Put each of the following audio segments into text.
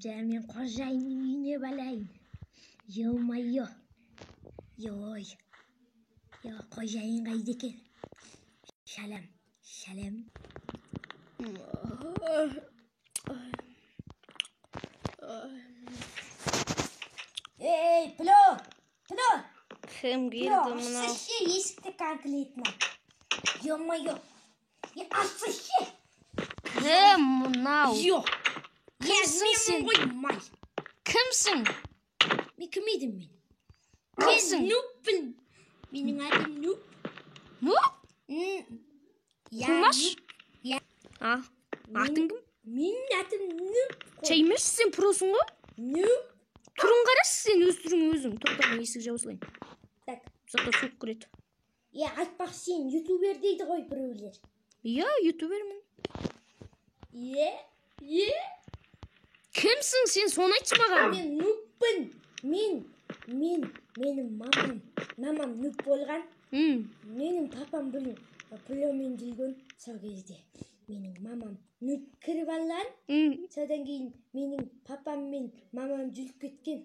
Жа, мен қожайынның үйіне барайын. Ё-моё. Ой. Ё, қожайын қайда екен? Шалам, шалам. Ей, Піло, Піло. Кім келді мынау? Ашсайшы есікті конкретно. Ё-моё. Е, ашсайшы. Кім мынау? Ё. Кімсің сен? Ғой, май. Кімсің? Мен кім едім мен? Кімсің? Мен нуппін. Менің атым Нуп. Нуп? Қумаш? Я. А, атың кім? Менің атым Нуп. Жай емес, сен просың ғой? Нуп. Түрін қарашы сен, өз түрің өзің. Тоқта, мен есік жаба салайын. Так. Зато суық кіреді. Е, айтпақ, сен ютубер дейді ғой біреулер. Иә, ютубермін. Е, е. Кімсің сен, соны айтшы маған. Мен нуппын. Менің мамам нуп болған. Менің папам білім, піломен жүрген сол кезде. Менің мамам нуп кіріп алған. Содан кейін менің папам мен мамам жүріп кеткен.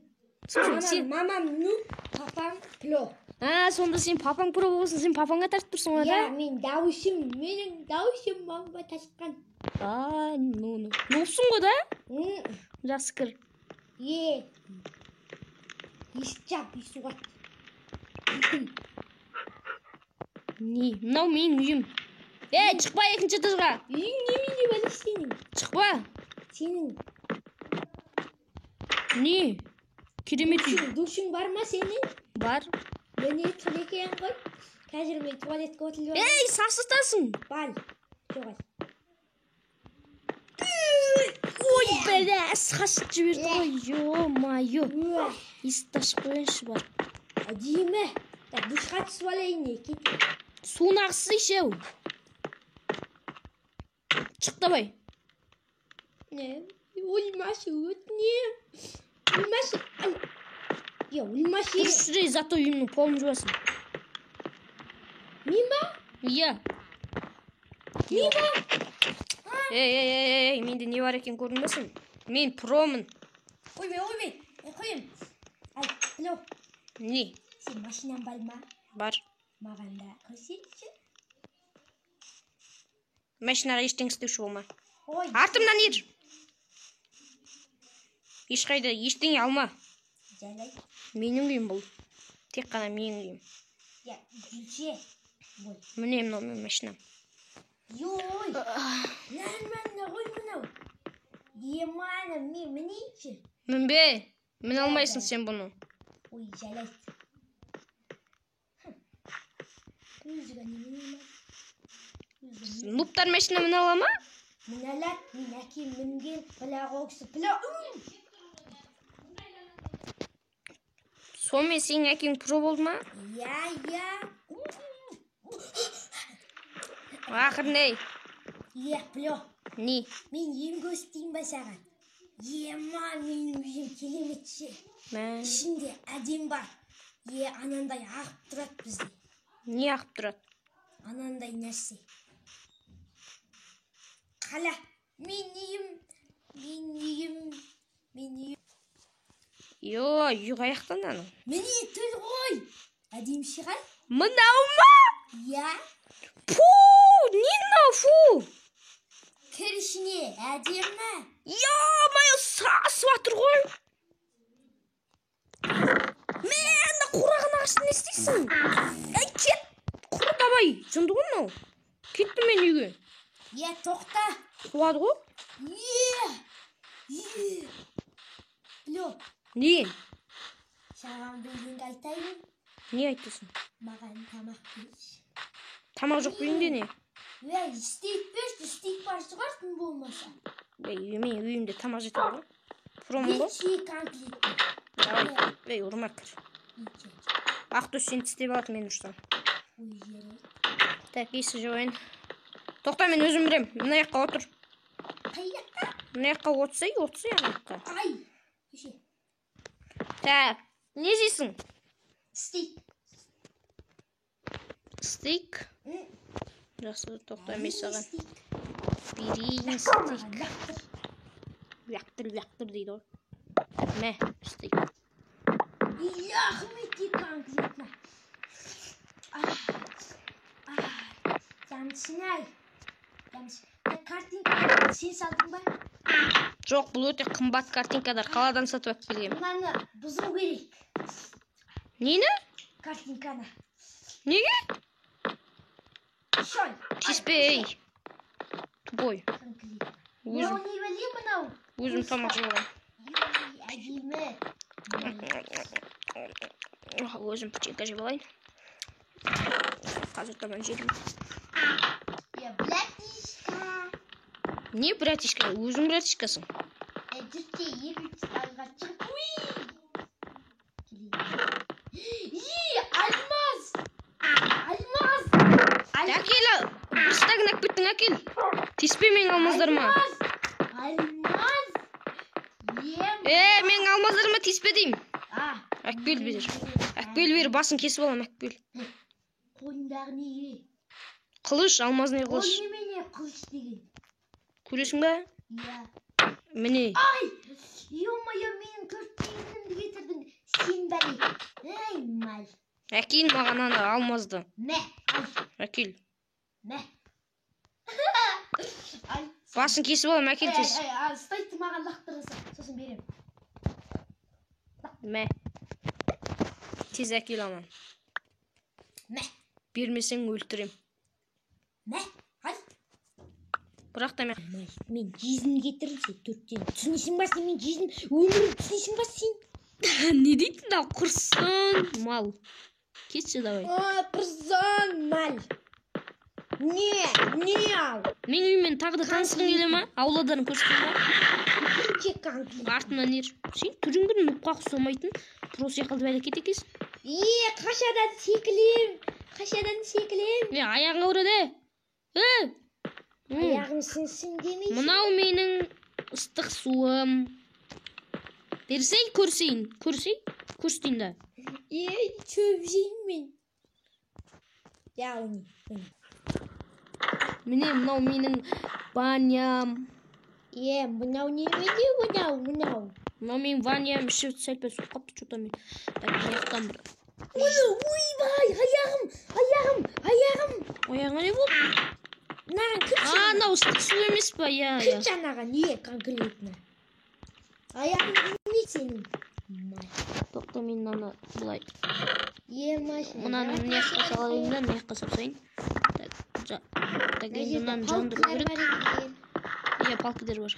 Мамам нуп, папам піло. А, сонда сен папаң про болсын, сен папаңға тартып тұрсың ғой, да? Иә, мен дауысым, менің дауысым мамама тартқан. А, ну, ну. Нупсың ғой, да? Жақсы кір. Е. Есік жап, есік ат. Не, мынау менің үйім. Ей, шықпа екінші этажға. Үйің немене бәле сенің? Шықпа. Сенің. Не? Керемет үй. Душың бар ма сенің? Бар. Міне тұр екен ғой. Қазір мен туалетке отырып алайын. Ей, сасытасың. Бал. Жоғал. Ой, бәле, сасып жіберді ғой. Ё-моё. Есікті ашып қояйыншы бар. Әдемі. Так, душқа түсіп алайын не, кет. Суын ағызсайшы ау. Шық давай. Не, өлмаші, өтінем. Өлмаші, ал. Е, өлмаші. Дұрыс жүре, зато үйімнің полын жуасың. Мен ба? Иә. Мен ба? Ей, ей, ей, ей, менде не бар екен көрдің бе сен? Мен промын. Ойбай, ойбай, қоям. Ал, Піло. Не? Сен машинаң бар ма? Бар. Маған да көрсетші. Машинаға ештеңе істеуші болма. Ой. Артымнан ер. Ешқайда ештеңе алма. Жарайды. Менің үйім бұл. Тек қана менің үйім. Я, жүрше. Бол. Міне мынау менің машинам. Йой. Нормально ғой мынау. Емана, мен мінейінші. Мінбе. Міне алмайсың сен бұны. Ой, жарайды. Өзі ғана міне алмады. Нуптар машина міне ала ма? Міне алады. Мен әкем мінген, бірақ ол кісі піло. Сонымен сенің әкең про болды ма? Иә, иә. Ақырын ей. Е, Піло. Не? Мен ем көрсетейін ба саған? Ема, менің үйім керемет ше. Ішінде әдем бар. Е, анандай ағып тұрады бізде. Не ағып тұрады? Анандай нәрсе. Қала. Мен үйім, мен үйім, мен үйім. Йо, үй қаяқтан анау? Міне тұр ғой. Әдем шығар. Мынау ма? Иә. Фу, не мынау, фу? Кір ішіне, әдемі. Ё-моё, сасып жатыр ғой. Мә, ана қураған ағашты не істейсің? Әй, кет. Құр давай, жынды ғой мынау. Кеттім мен үйге. Е, тоқта. Қуады ғой. Е, е. Піло. Не? Саған бірдеңе айтайын. Не айтасың? Маған тамақ берші. Тамақ жоқ үйіңде не? Ей, стейк берші, стейк бар шығар, тым болмаса. Ей, мен үйімде тамақ жетеді ғой. Промын ғой. Берші конкретно. Давай, ей, ұрма кір. Ақтөс сені тістеп алады мен ұрсам. Ой, жарайды. Так, есік жабайын. Тоқта, мен өзім білем. Мына жаққа отыр. Қай жаққа? Мына жаққа отырсай, отырсай ана жаққа. Ай. Көше. Так, не жейсің? Стейк. Стейк? Жақсы, тоқта, мен саған Стейк. берейін стейк. Лақтыр, лақтыр дейді ғой. Мә, істей. Рахмет конкретно. Дәмсін ай. Картинка сен салдың ба? Жоқ, бұл өте қымбат картинкалар. Қаладан сатып алып келгенмін. Мынаны бұзу керек. Нені? Картинканы. Неге? Шой. Тиіспе, ей. Тупой. Мынау не бәле мынау? Өзім тамақ жеп аламын. Әдемі. Өзім печенька жеп алайын. Қазір таман жедім. Я братишка. Не братишка? Өзің братишкасың. Жүрте екінші алға шығып. Алмаз! Алмаз! Әкел, бір стагын әкіп кеттің, әкел. Тиіспе менің алмаздарыма. Алмаз! Менің алмаздарыма тиіспе деймін. Әкпел бер. Әкпел бер, басын кесіп алам, әкпел. Қолындағы неге? Қылыш, алмазный қылыш. Ол немене қылыш деген? Көресің бе? Иә. Міне. Ай! Ё-моё, менің төрт теңгемді кетірдің. Сен бәле. Ей, мал. Әкел маған ана алмазды. Мә, ал. Әкел. Мә. Ал. Басын кесіп алам, әкел тез. Ай, стойты маған лақтырасың, сосын берем. Мә. Тез әкел анан. Мә. Бермесең өлтірем. Мә, ал. Бірақ та мен Мен жезін кетірдім, сен төрттен. Түсінесің ба сен, мен жезін өмірім түсінесің ба сен? Не дейтін да, құрсын мал. Кетші давай. Құрсын мал. Не, не ал. Мен үйіммен тағы да танысқың келе ма? Ауладарын көрсетейін ба? Артымнан ер. Сен түрің бір нұпқа ұқсамайтын про секілді бәлекет екенсің. Е, қашадан секілем. Қашадан секілем. Е, аяғың ауырады. Е! Аяғым сынсын демейсің. Мынау менің ыстық суым. Берсей, көрсейін. Көрсей, көрсетейін да. Е, шөп жеймін мен. Яғни. Міне, мынау менің баням. Е, мынау немене, мынау, мынау. Мынау менің ваням, іші сәл-пәл суып қапты, что-то мен. Так, мына жақтан бір. Ойбай, аяғым, аяғым, аяғым. Аяғыңа не болды? Мынаған кірші. А, мынау ыстық су емес па? Иә, иә. Кірші анаған, не конкретно. Аяғың не сенің? Тоқта, мен мынаны былай. Е, машина. Мынаны мына жаққа салайын да, мына жаққа салсайын. Так, так, енді мынаны жандыру керек. Иә, палкалар бар.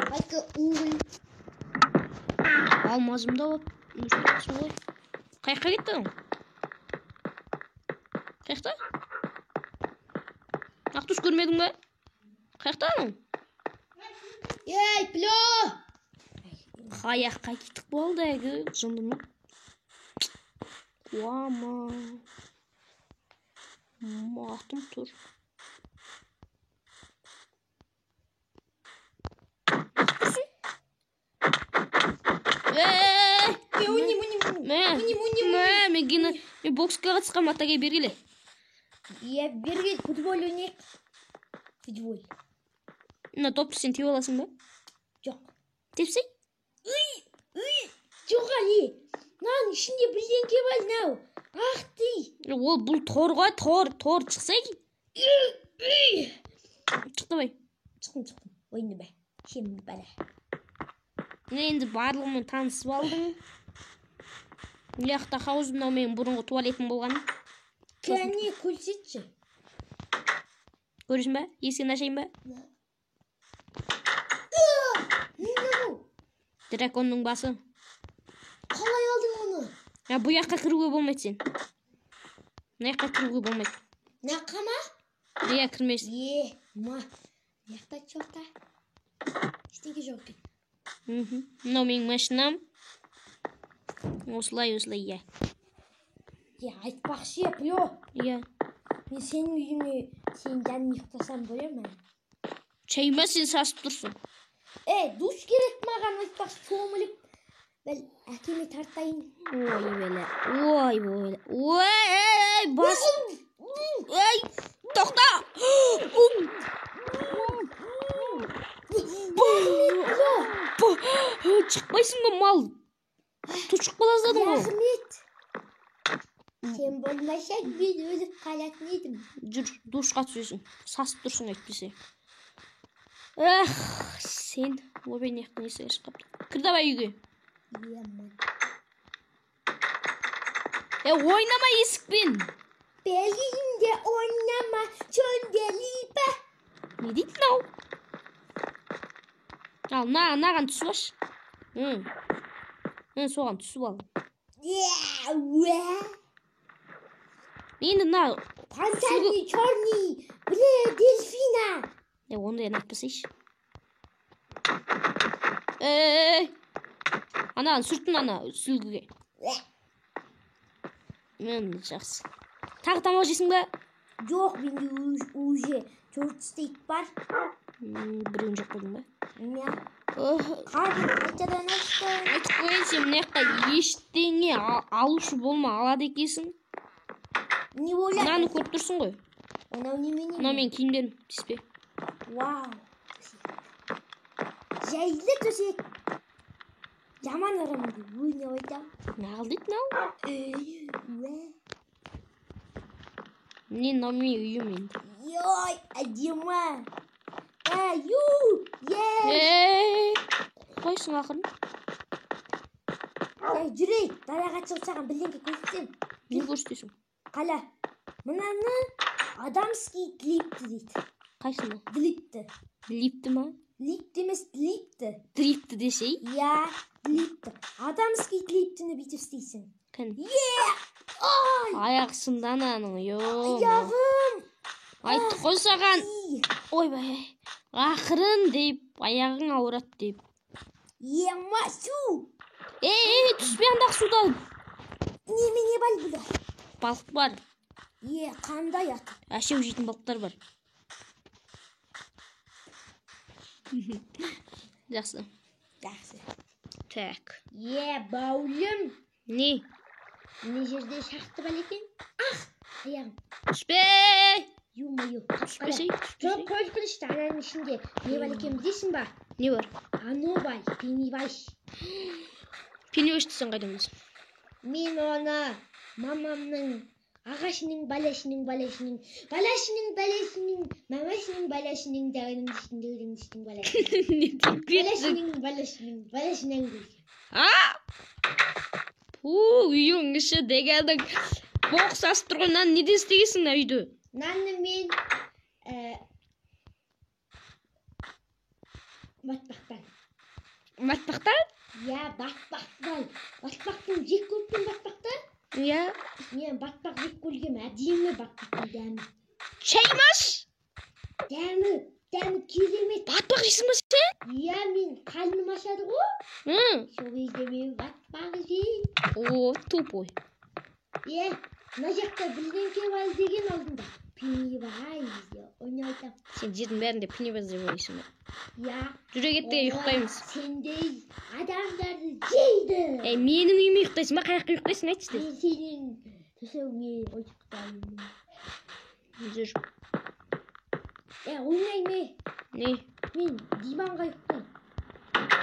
Палка уголь. Алмазым да алып. Солай. Қаяққа кетті анау? Қаяқта? Ақтөс көрмедің бе? Қаяқта анау? Ей, плө! Қаяққа кетіп қалды әлгі жындыны? Қуама. Атым тұр. Ей! Мә, мен гена, мен боксқа қатысқам, атаға бергеле. Е, бергел, футбол ойнайық. Футбол. Мына топты сен теуіп аласың ба? Жоқ. Тепсей? Жоқ, али. Мынаның ішінде бірдеңке бар, мынау. Ах ты. Ол бұл тор ғой, тор, тор шықсай. Шық давай. Шықтым, шықтым. Ойна бә. Сен бәле. Міне енді барлығымен танысып алдың. Мына жақта хауыз, мынау менің бұрынғы туалетім болған. Кәне, көрсетші. Көресің бе? Есігін ашайын ба? Не мынау? Драконның басы. Қалай алдың оны? Я, бұл жаққа кіруге болмайды сен. Мына жаққа кіруге болмайды. Мына жаққа ма? Иә, кірмейсің. Е, ма. Мына жақта чё-то. Ештеңе жоқ екен. Мынау менің машинам. Осылай, осылай, иә. Е, айтпақшы, плө. Иә. Мен сенің үйіңе, сенің жаныңа ұйықтасам бола ма? Шай ма, сен сасып тұрсың. Е, душ керек маған, айтпақшы, шомылып. Бәл, әкеме тартайын. Ой, бәле. Ой, бәле. Ой, ей, бас. Ей, тоқта. Шықпайсың ба, мал? Тұшық қала жаздадың ғой. Рахмет. Сен болмасаң, мен өліп қалатын едім. Жүр, душқа түсесің. Сасып тұрсың әйтпесе. Эх, сен. Ойбай, мына жақтан есік ашық қалыпты. Кір давай үйге. Еман. Ойнама есікпен. Белгіңде ойнама, чөлде липа. Не дейді мынау? Ал, мынаған түсіп алшы. Соған түсіп ал. Енді мына Пантални черный, бля, дельфина. Ондай ән айтпасайшы. Ей, анаған сүртін, ана сүлгіге. Мен жақсы. Тағы тамақ жейсің ба? Жоқ, менде уже 4 стейк бар. Біреуін жеп қойдың ба? Иә. Қарным қайтадан ашты. Айтып қояйын, сен мына жақта ештеңе алушы болма, алады екенсің. Не ойлап? Мынаны көріп тұрсың ғой. Мынау немене? Мынау менің киімдерім, тиіспе. Вау. Жайлы төсек. Жаман ырымды ойнап айтам. Неғыл дейді мынау? Не, мынау менің үйім енді. Йой, әдемі. Ю, е. Ей, қойсың ақырын. Ей, жүрейік, далаға шығып саған бірдеңке көрсетсем. Не көрсетесің? Қала, мынаны адамский длипті дейді. Қайсыны? Длипті. Липті ма? Липті емес, длипті. Дрипті десей? Иә, длипті. Адамский длиптіні бүйтіп істейсің. Кін? Е! Ай! Аяқ сынды ананың, ё. Аяғым! Айттық қой саған. Ойбай, ақырын деп, аяғың ауырады деп. Ема, су! Ей, ей, түспе андағы суды алып. Немене бар бұда? Балық бар. Е, қандай ат? Әшеу жейтін балықтар бар. Жақсы. Жақсы. Так. Е, баулым. Не? Мына жерде шақты бар екен. Ах, аяғым. Түспе! Ё-моё. Түспесей, Жоқ, түспесей. қорқынышты ананың ішінде. Не бар екен білесің ба? Не бар? Ано бар, Пеннивайз. Пеннивайзды сен қайдан білесің? Мен оны мамамның ағашының баласының баласының баласының баласының мамасының баласының дағының баласының Не деп кеттің? баласының баласының баласынан көргем. А! Пу, үйің іші дегенің боқ сасып тұр ғой. Мынаны неден істегенсің мына үйді? Мынаны мен батпақтан. Батпақтан? Иә, батпақтан. Батпақтың жек көрген батпақты? Иә. Мен батпақ жек көргем, әдемі батпақтың дәмі. Шай маш? Дәмі, дәмі керемет. Батпақ жейсің ба сен? Иә, мен қарным ашады ғой. Сол кезде мен батпақ жеймін. О, тупой. Е, мына жақта бірдеңке бар деген алдында. Пеннивайз деп оны айтамын. Сен жердің бәрінде Пеннивайз деп ойлайсың ба? Иә. Жүре кет те ұйықтаймыз. Сендей адамдарды жейді. Ей, менің үйіме ұйықтайсың ба? Қай жақта ұйықтайсың, айтшы тез. Мен сенің төсегіңе ұйықтаймын. Жүр. Е, ойнай ме? Не? Мен диванға ұйықтаймын.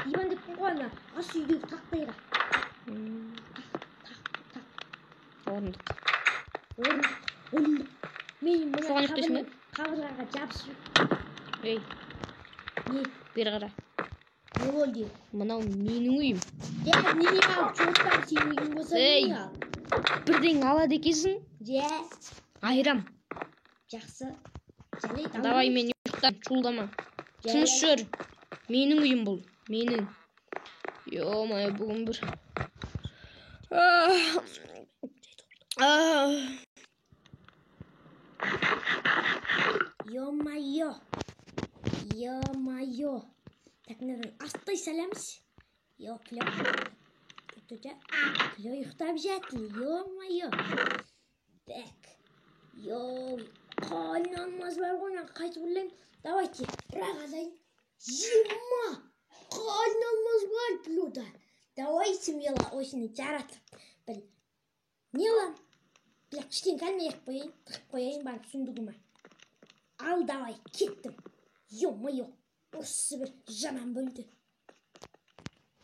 Диван деп қой ана ас үйдегі тақтайға. Тақ, тақ. Орындық. Орындық, орындық. Мен мына Соған ұйықтайсың ба? қабырғаға жабысып. Ей. Не? Бері қара. Не болды? Мынау менің үйім. Дәл, неме ал, чоттан сенің үйің болса Ей. неме ал? Бірдеңе алады екенсің. Же. Айрам. Жақсы. Жарайды, Давай алмаймыз. мен ұйықтаймын, шуылдама. Жарайды. Тыныш жүр. Менің үйім бұл. Менің. Ё-моё, бүгін бір. Ё-моё. Ё-моё. Так, мынадан астай саламыз. Ё, Клё. Клё ұйықтап жатыр. Ё-моё. Так. Ё, қайнамаз бар ғой, мынаны қайтып ұрлаймын. Давайте, бірақ алайын. Ема! Қайнамаз бар блюдо. Давай смело осыны жаратып. Бір не аламын? Бірақ ештеңе алмай ақ қояйын, тығып қояйын барып сундугыма. Ал давай, кеттім. Ё-моё, осы бір жаман бөлді.